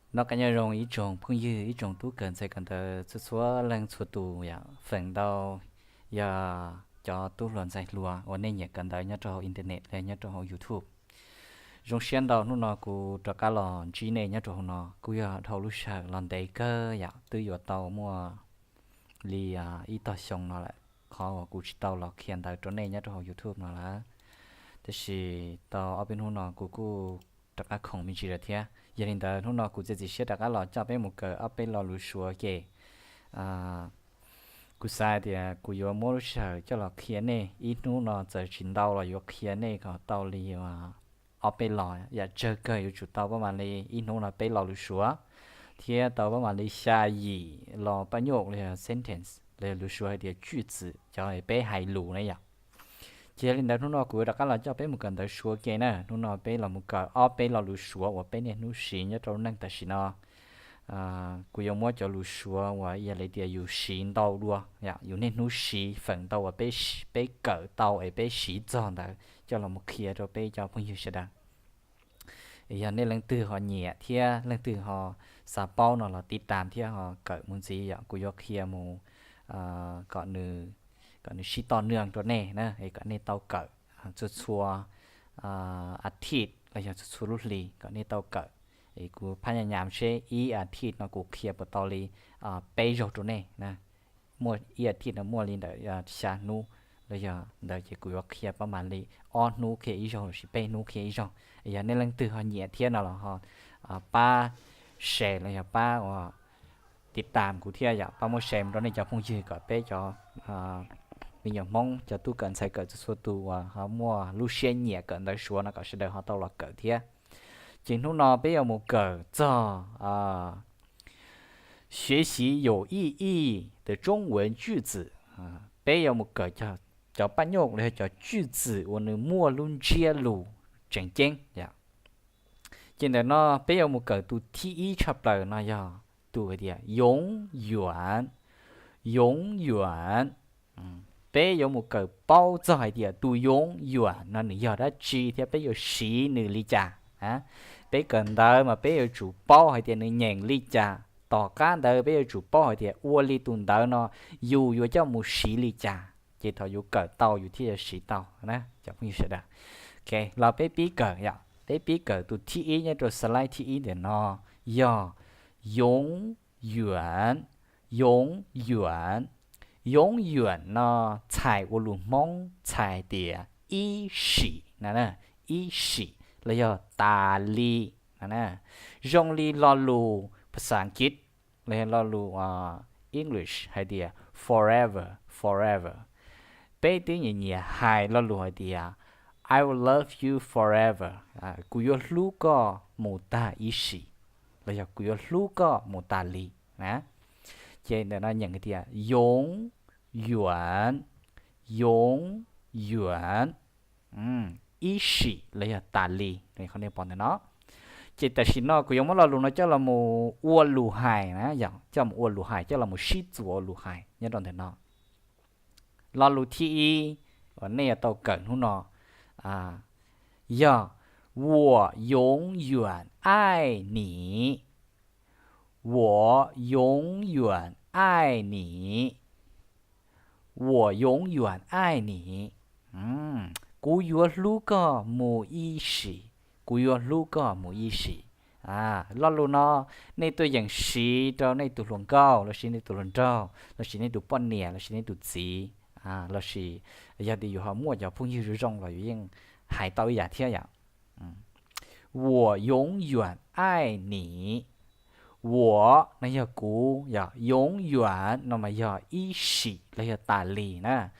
Noj qab nyob zoo ib tsoom phooj ywg, ib tsoom tub kawm ntxhais kawm ntawv txhua txhua leej txhua tus yom, feem ntau yog cov tub hluas ntxhais hluas uas nej nyiam kawm ntawv nyob rau hauv internet los nyob rau hauv YouTube. Zoo siab ntau hnub no kuv rov qab los ntsib nej nyob rau hauv no, kuj yog dhau lub sij hawm los ntev kawg yom, twb yuav tau muaj li ib tog xyoo no lawm, qhov uas kuv tsis tau los qhia ntawv rau nej nyob rau hauv YouTube no lawm. Tab sis tau ob peb hnub no kuv kuj rov qab khoom me ntsis lawm thiab. Yog li ntawd hnub no kuv txiav txim siab rov qab los coj peb mus kawm ob peb lo lus Suav ke. Kuv xav tias kuv yuav muab lub sij hawm coj los qhia nej, ib hnub no txawm tsis ntau los yuav qhia nej kom tau li ob peb lo, yam tsawg kawg yuav tsum tau pab mam li ib hnub no peb lo lus Suav, thiab tau pab mam li xya yim lo paj nyuj los yog sentence los yog lus Suav hais tias句子, cov peb hais lus na yom. Ces yog li ntawd hnub no kuv yuav rov qab los coj peb mus kawm ntawv Suav ke na. Hnub no peb los mus kawm ob peb lo lus Suav uas peb niaj hnub siv nyob rau lub neej tam sim no. Kuv yuav muab cov lus Suav uas yog li tias yus siv ntau dua, yus niaj hnub siv feem ntau uas peb, peb kawm tau es peb siv txog ntawd coj los mus qhia rau peb cov phooj ywg sawv daws. Yog nej leej twg ho nyiam thiab leej twg ho xav paub no los tiv tam thiab ho kawm mus ntxiv yom, kuv yuav qhia mus kom nws, kom nws sib toj nws rau nej na, es kom nej tau kawm txhua txhua a thiv los yog txhua txhua lub hli kom nej tau kawm. Es kuv phab nyam nyam seb ib a thiv no kuv qhia puas tau li peb zaug rau nej na. Muaj ib a thiv no muaj li ntawm xya hnub los yog ntawd ces kuv yuav qhia pab mam li ob hnub qhia ib zaug los sis peb hnub qhia ib zaug. Yog nej leej twg ho nyiam thiab no los ho pab share los yog pab ua tiv tam kuv thiab yom, pab muab share mus rau nej cov phooj ywg kom peb cov me nyuam Hmoob cov tub kawm ntxhais kawm txhua txhua tus uas ho muaj lub siab nyiam kawm ntawv Suav no kom sawv daws ho tau los kawm thiab. Ces hnub no peb yuav mus kawm txog 学习有意义的中文句子. Peb yuav mus kawm cov paj nyuj los yog cov 句子 uas nws muaj lub ntsiab lus tseem ceeb. Ces ntawm no peb yuav mus kawm tus thib ib tshaj plaws no yog tus hais tias 永远, 永远. Peb yuav mus kawm paub txog hais tias tus 永远 no nws yog dab tsi thiab peb yuav siv nws li cas. Peb kawm ntawv mas peb yuav tsum paub hais tias nws nyeem li cas, tom qab ntawd peb yuav tsum paub hais tias ua li tus ntawv no yus yuav coj mus siv li cas, ces thaum yus kawm tau yus thiaj yuav siv tau na cov phooj ywg sawv daws. Los peb pib kawm yom, peb pib kawm tus thib ib nyob rau slide thib ib ntawm no yog 永远, 永远. 永远 no txhais ua lus Hmoob txhais tias ib sim na, ib sim los yog tas li na. Zoo li lo lus phas xas Askiv los yog lo lus English hais tias forever, forever. Peb twb nyiam nyiam hais lo lus hais tias I will love you forever, kuv yuav hlub koj mus tag ib sim, los yog kuv yuav hlub koj mus tas li na. Ces ntawm no nyeem hais tias 永远, 永远, ib sim los yog tas li, qhov nej pom ntawm no. Ces tam sim no kuv yuav muab lo lus no coj los mus ua lus hais na, yog coj mus ua lus hais, coj los mus sib txuas ua lus hais nyob rau ntawm no. Lo lus thib ib uas nej yuav tau kawm hnub no yog 我永远爱你, 我永远爱你, 我永远爱你. Kuv yuav hlub koj mus ib sim, kuv yuav hlub koj mus ib sim. Lo lus no nej tuaj yeem siv rau nej tus hluas nkauj los sis nej tus hluas nraug los sis nej tus poj niam los sis nej tus txiv, los sis yog tias yus ho muaj cov phooj ywg zoo zoo los yus yeej hais tau ib yam thiab yom. 我永远爱你, 我 no yog kuv, 永远 no mas yog ib sim los yog tas li na,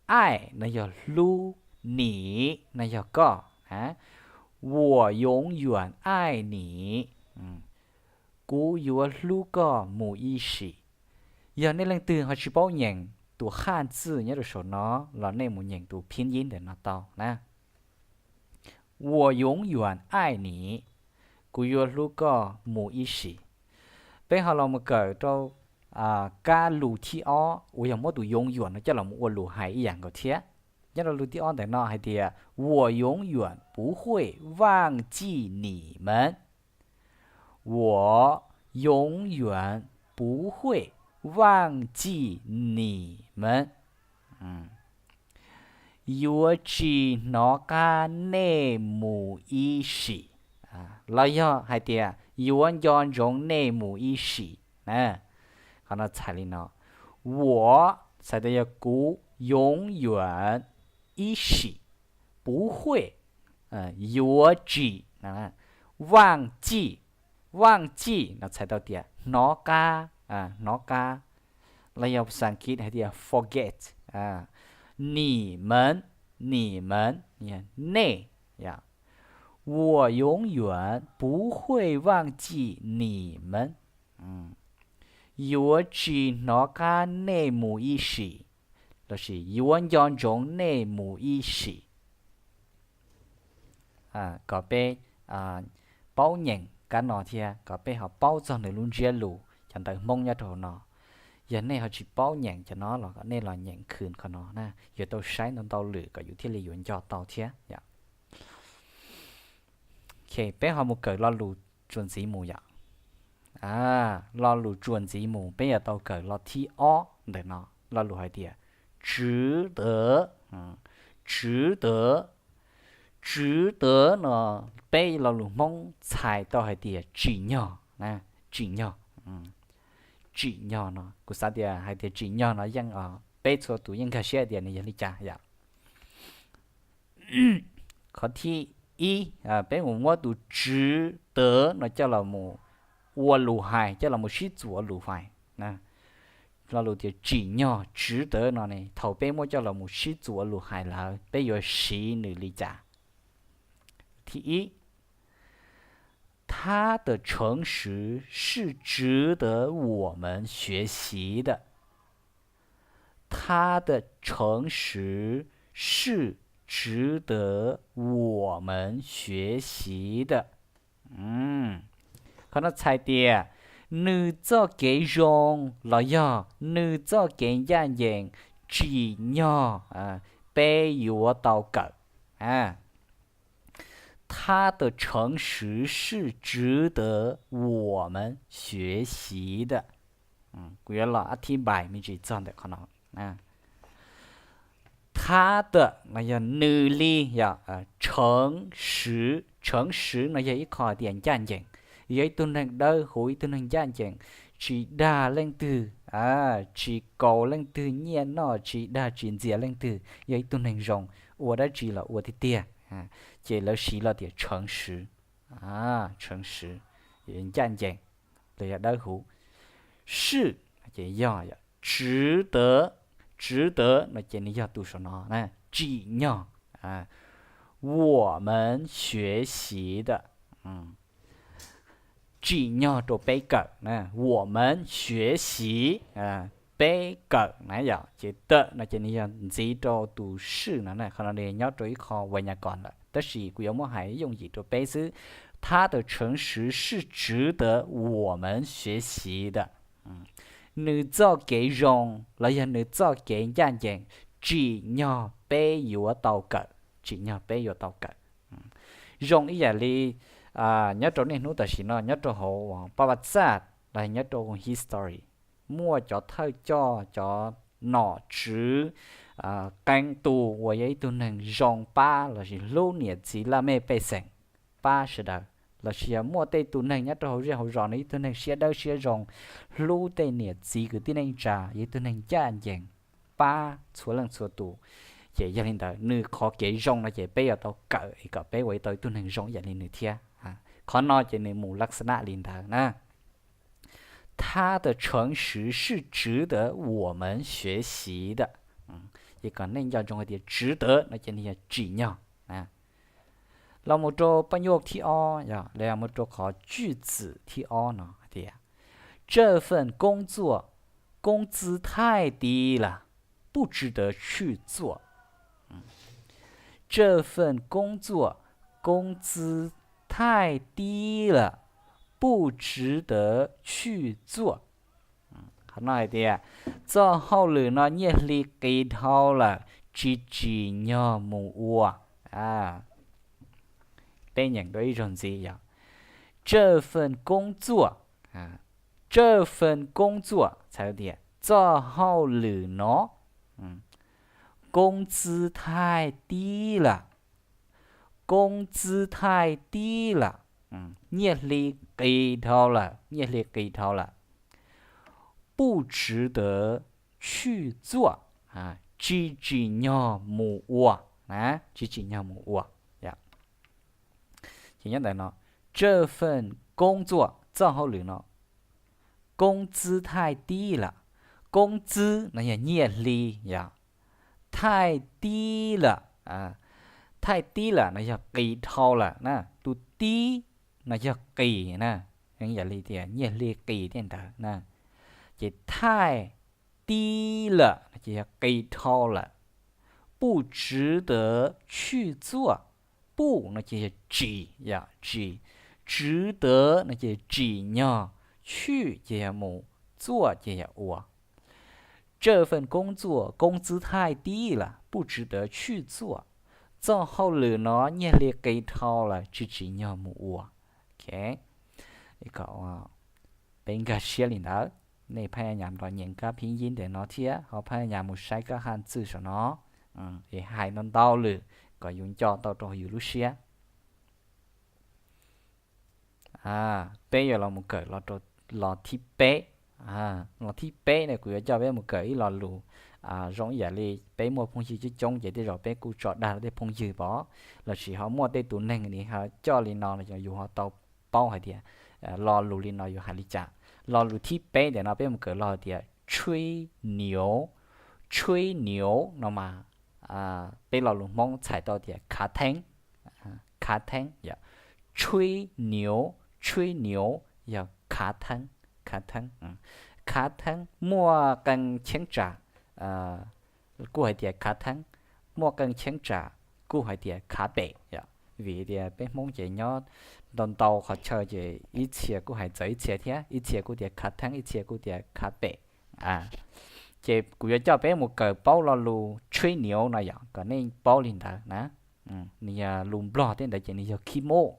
爱 no yog hlub, 你 no yog koj. 我永远爱你, kuv yuav hlub koj mus ib sim. Yog nej leej twg ho tsis paub nyeem tus haj txwj nyob rau saum no los nej mus nyeem tus phiab yib ntawm no tau na. 我永远爱你, kuv yuav hlub koj mus ib sim. Peb ho los mus kawm rau kab lus thib ob uas yog muab tus 永远 no coj los mus ua lus hais ib yam nkaus thiab. Nyob rau lus thib ob ntawm no hais tias 我永远不会忘记你们,我永远不会忘记你们。 Yuav tsis hnov qab nej mus ib sim. Los yog hais tias yuav nco ntsoov nej mus ib sim. Qhov no txhais li no: 我 txhais tias yog kuv, 永远 ib sim, 不会 yuav tsis, 忘记, 忘记 no txhais tau tias hnov qab, hnov qab. Los yog xas kiv hais tias forget. 你们, 你们, nej. 我永远不会忘记你们。 Yuav tsis hnov qab nej mus ib sim, lossis yuav nco ntsoov nej mus ib sim. Kom peb paub nyeem kab no thiab kom peb ho paub txog nws lub ntsiab lus cov ntawv Hmoob nyob rau hauv no. Yog nej ho tsis paub nyeem cov no los kom nej los nyeem khwv qhov no na, yuav tau saib ntau ntau lwm kom yus thiaj li yuav nco tau thiab yom. Peb ho mus kawm lo lus txuas ntxiv mus yom. Lo lus txuas ntxiv mus peb yuav tau kawm lo thib ob ntawm no, lo lus hais tias 值得, 值得. 值得 no peb lo lus Hmoob txhais tau hais tias tsim nyog, tsim nyog. Tsim nyog no kuv xav tias hais tias tsim nyog no yeej, peb txhua tus yeej nkag siab tias nws yog li cas yom. Qhov thib ib, peb mus muab tus 值得 no coj los mus ua lus hais, coj los mus sib txuas ua lus hais. Lo lus tias tsim nyog 值得 no ne, thaum peb muab coj los mus sib txuas ua lus hais lawm peb yuav siv nws li cas? Thib ib, 他的诚实是值得我们学习的。他的诚实是值得我们学习的。 Qhov no txhais tias nws txoj kev zoo los yog nws txoj kev ncaj ncees tsim nyog peb yuav tau kawm. 他的诚实是值得我们学习的。 Kuv yuav los a thib npais me ntsis txog ntawm qhov no. 他的 no yog nws li, yog 诚实, 诚实 no yog ib qho tias ncaj ncees, yog ib tug neeg dawb huv, ib tug neeg ncaj ncees, tsis dag leej twg, tsis kaus leej twg nyiaj noj, tsis dag tsis ntxias leej twg, yog ib tug neeg zoo, ua dab tsi los ua tiag tiag, ces lawv siv lo tias 诚实, 诚实, ncaj ncees los yog dawb huv. 是 ces yog, 值得, 值得 no ces nws yog tus saum no, tsim nyog, 我们学习的, tsim nyog rau peb kawm, 我们学习, peb kawm na yom. Ces 的 no ces nws yog ntxiv rau tus 是 no, qhov no nws nyob rau ib qho 文言文 lawm, tab sis kuv yuav muab hais yooj yim rau peb xwb. 他的诚实是值得我们学习的. Nws txoj kev zoo los yog nws txoj kev ncaj ncees tsim nyog peb yuav tau kawm, tsim nyog peb yuav tau kawm. Zoo ib yam li nyob rau niaj hnub tam sim no nyob rau hauv pab vaj txaj los nyob rau history, muaj cov thawj coj cov nom tswv qee tus uas yog ib tug neeg zoo pab lossis hlub niam txiv laj mej pej xeem, pab sawv daws, lossis yog muaj tej tus neeg nyob rau hauv zej hauv zos no ib tug neeg siab dawb siab zoo, hlub tej niam txiv kwv tij neej tsa, yog ib tug neeg ncaj ncees, pab txhua leej txhua tus. Ces yog li ntawd nws qhov kev zoo no ces peb yuav tau kawm es kom peb ua tau ib tug neeg zoo ib yam li nws thiab. Qhov no ces nws mus ลักษณะ li ntawd na. 他的诚实是值得我们学习的. Ces kom nej nco ntsoov hais tias 值得 no ces nws yog tsim nyog. Los mus rau paj nyuaj thib ob, los yog mus rau qhov 句子 thib ob no hais tias, 这份工作工资太低了，不值得去做。 这份工作工资太低了，不值得去做。 Qhov no hais tias txoj hauj lwm no nyiaj hli qis dhau lawm, tsis tsim nyog mus ua. Peb nyeem dua ib zaug ntxiv yog, 这份工作, 这份工作 txhais tias txoj hauj lwm no, 工资太低了, 工资太低了, nyiaj hli qis dhau lawm, nyiaj hli qis dhau lawm. 不值得去做, tsis tsim nyog mus ua, tsis tsim nyog mus ua. Ces nyob ntawm no, 这份工作, txoj hauj lwm no, 工资太低了, 工资 no yog nyiaj hli yom, 太低了, 太低了 no yog qis dhau lawm na, tus 低 no yog qis na, yam li tias nyiaj hli qis tej ntawd na, ces 太低了 no ces yog qis dhau lawm. 不值得去做, 不 no ces yog tsis, yog tsis, 值得 no ces tsim nyog, 去 ces yog mus, 做 ces yog ua. 这份工作工资太低了，不值得去做。Txoj hauj lwm no nyiaj hli qis dhau lawm, tsis tsim nyog mus ua. Peb nkag siab li ntawd. Nej phaj nyas los nyeem kab phib yib ntawm no thiab ho phaj nyas mus saib kab haj txwj saum no, es hais ntau ntau lwm kom yus nco tau rau yus lub siab. Peb yuav los mus kawm los thib peb. Los thib peb ne kuv yuav coj peb mus kawm ib lo lus zoo ib yam li peb muaj phooj ywg coob coob ces tej zaum peb kuj tso dag rau tej phooj ywg pom, lossis ho muaj tej tus neeg nws ho coj li no los yus ho tau paub hais tias lo lus li no yus hais li cas. Lo lus thib peb ntawm no peb mus kawm lo hais tias 吹牛. 吹牛 no mas peb lo lus Hmoob txhais tau tias khav theeb. Khav theeb yom. 吹牛, 吹牛 yog khav theeb, khav theeb. Khav theeb muaj qee cheeb tsam kuj hais tias khav theeb, muaj qee cheeb tsam kuj hais tias khav pem yom. Vim tias peb Hmoob ces nyob ntau ntau qhov chaw ces ib txhia kuj hais txawv ib txhia thiab, ib txhia kuj tias khav theeb, ib txhia kuj tias khav pem. Ces kuv yuav coj peb mus kawm paub lo lus 吹牛 no yom, kom nej paub li ntawd na. Nws yog lus Nplog tej ntawd ces nws yog khib moj,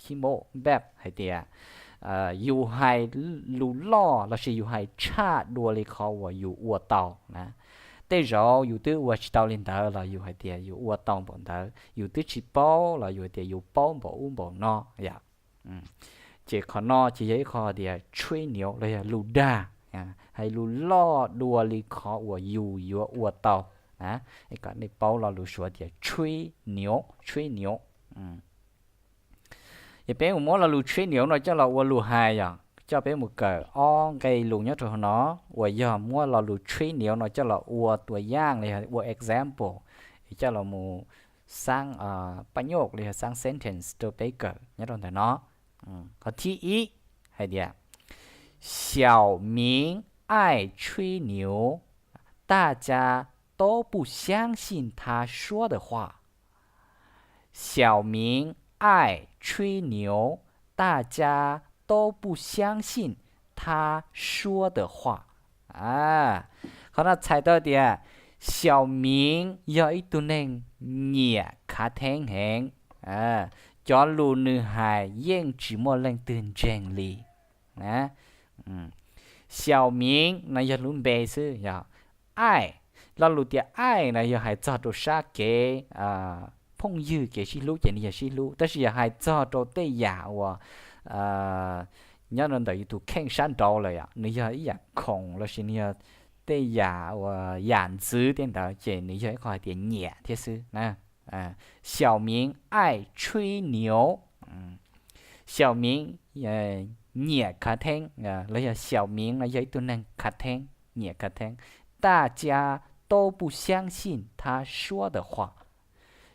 khib moj npaj hais tias yus hais lus loj lossis yus hais tshaj dua li qhov uas yus ua tau na. Tej zaum yus twb ua tsis tau li ntawd los yus hais tias yus ua tau npaum ntawd, yus twb tsis paub los yus hais tias yus paub npaum ub npaum no yom. Ces qhov no ces yog ib qho tias 吹牛 los yog lus dag, hais lus loj dua li qhov uas yus yuav ua tau na. Kom nej paub lo lus Suav tias 吹牛, 吹牛. Ces peb mus muab lo lus 吹牛 no coj los ua lus hais yom, coj peb mus kawm ob nqe lus nyob rau hauv no uas yog muab lo lus 吹牛 no coj los ua tua yaj los yog ua example, coj los mus xaab paj nyoj los yog xaab sentence rau peb kawm nyob rau ntawm no. Qhov thib ib hais tias 小明爱吹牛，大家都不相信他说的话。 小明爱吹牛，大家都不相信他说的话。 Qhov no txhais tau tias Xiaomiv yog ib tug neeg nyiam khav theeb heev, cov lus nws hais yeej tsis muaj leej twg ntseeg li. Xiaomiv no yog lub npe xwb yog. Aij, lo lus tias aij no yog hais txog rau sab kev phooj ywg kev sib hlub ces nws yog sib hlub, tab sis yog hais txog rau tej yam uas nyob rau ntawm yus tus kheej sab nraud lawm, nws yog ib yam khoom lossis nws yog tej yam uas yam ntxwv tej ntawd ces nws yog ib qho hais tias nyiam thiab xwb na. 小明爱吹牛, Xiaomiv nyiam khav theeb, los yog Xiaomiv no yog ib tug neeg khav theeb, nyiam khav theeb. 大家都不相信他说的话.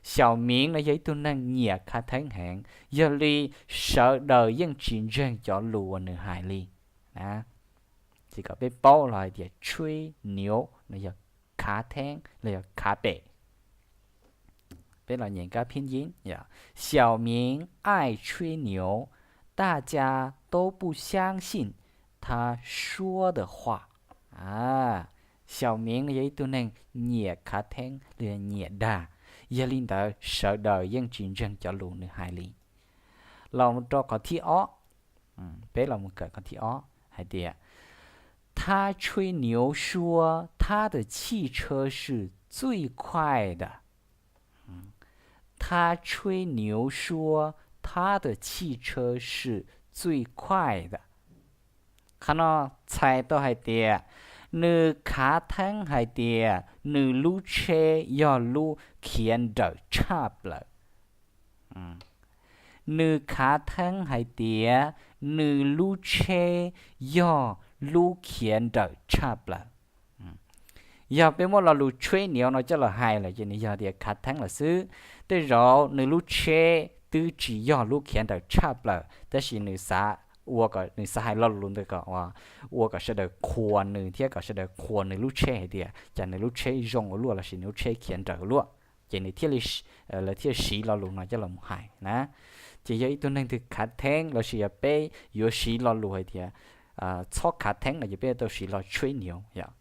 Xiaomiv no yog ib tug neeg nyiam khav theeb heev, yog li sawv daws yeej tsis ntseeg cov lus uas nws hais li. Ces kom peb paub los hais tias 吹牛 no yog khav theeb los yog khav pem. Peb los nyeem kab phib yib, Xiaomiv aij 吹牛, 大家都不相信他说的话. Xiaomiv no yog ib tug neeg nyiam khav theeb los yog nyiam dag, yog li ntawd sawv daws yeej tsis ntseeg cov lus nws hais li. Los rau qhov thib ob, Peb los mus kawm qhov thib ob hais tias, 他吹牛说他的汽车是最快的。他吹牛说他的汽车是最快的。 Qhov no txhais tau hais tias nws khav theeb hais tias nws lub tsheb yog lub khiav nrawm tshaj plaws. Nws khav theeb hais tias nws lub tsheb yog lub khiav nrawm tshaj plaws. Yog peb muab lo lus 吹牛 no coj los hais lawm ces nws yog tias khav theeb lawm xwb. Tej zaum nws lub tsheb twb tsis yog lub khiav nrawm tshaj plaws tab sis nws xav ua, nws xav hais lo lus ntawd kom ua kom sawv daws qhuas nws thiab kom sawv daws qhuas nws lub tsheb hais tias cas nws lub tsheb zoo ua luaj lossis nws lub tsheb khiav nrawm ua luaj. Ces nws thiaj li, lawv thiaj siv lo lus no coj los hais na. Ces yog ib tug neeg twg khav theeb lossis yog peb yuav siv lo lus hais tias txhob khav theeb no ces peb yuav tau siv lo 吹牛, yog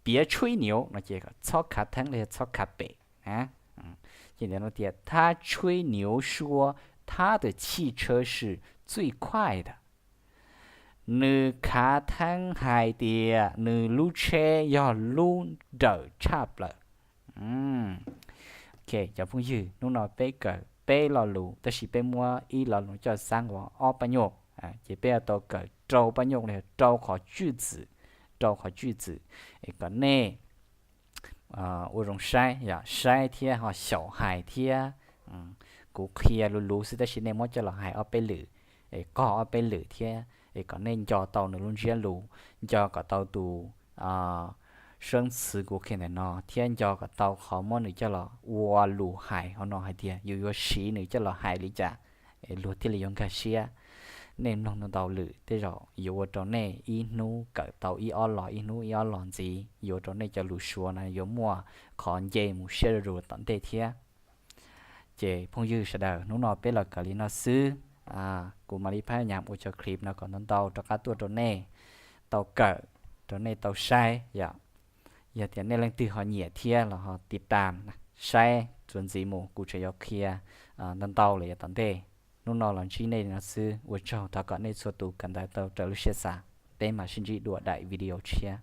piav 吹牛 no ces txhob khav theeb los yog txhob khav pem na. Ces tias 他吹牛说他的汽车是最快的。 Nws khav theeb hais tias nws lub tsheb yog lub nrawm tshaj plaws. Cov phooj ywg, hnub no peb kawm peb lo lus tab sis peb muab ib lo lus coj xab ua ob paj nyuj, ces peb yuav tau kawm rau paj nyuj los yog rau qhov tswj txwm, rau qhov tswj txwm es kom nej ua zoo saib, yog saib thiab ho xyaum hais thiab. Kuv qhia luv luv xwb tab sis nej muab coj los hais ob peb lwm, es qog ob peb lwm thiab es kom nej nco tau nws lub ntsiab lus, nco kom tau tus seeb txwv kuv qhia ntawm no thiab nco kom tau qhov muab nws coj los ua lus hais hauv no hais tias yus yuav siv nws coj los hais li cas luag thiaj li yuav nkag siab. Nej mloog ntau ntau lwm tej zaum yuav ua rau nej ib hnub kawm tau ib ob lo, ib hnub ib ob lo ntxiv, yuav ua rau nej cov lus Suav no yuav muaj qhov nce mus siab zuj zus tom ntej thiab. Ces phooj ywg sawv daws, hnub no peb los kawm li no xwb. Kuv mam li phab nyas ua cov clip no kom ntau ntau rov qab tuaj rau nej tau kawm, rau nej tau saib yom. Yog tias nej leej twg ho nyiam thiab los ho tiv tam saib txuas ntxiv mus, kuv tseem yuav qhia ntau ntau lawm yav tom ntej. Hnub no los ntsib nej li no xwb, ua tsaug, thov kom nej txhua tus kawm ntawv tau raws lub siab xav. Peb mam sib ntsib dua daim video tshiab.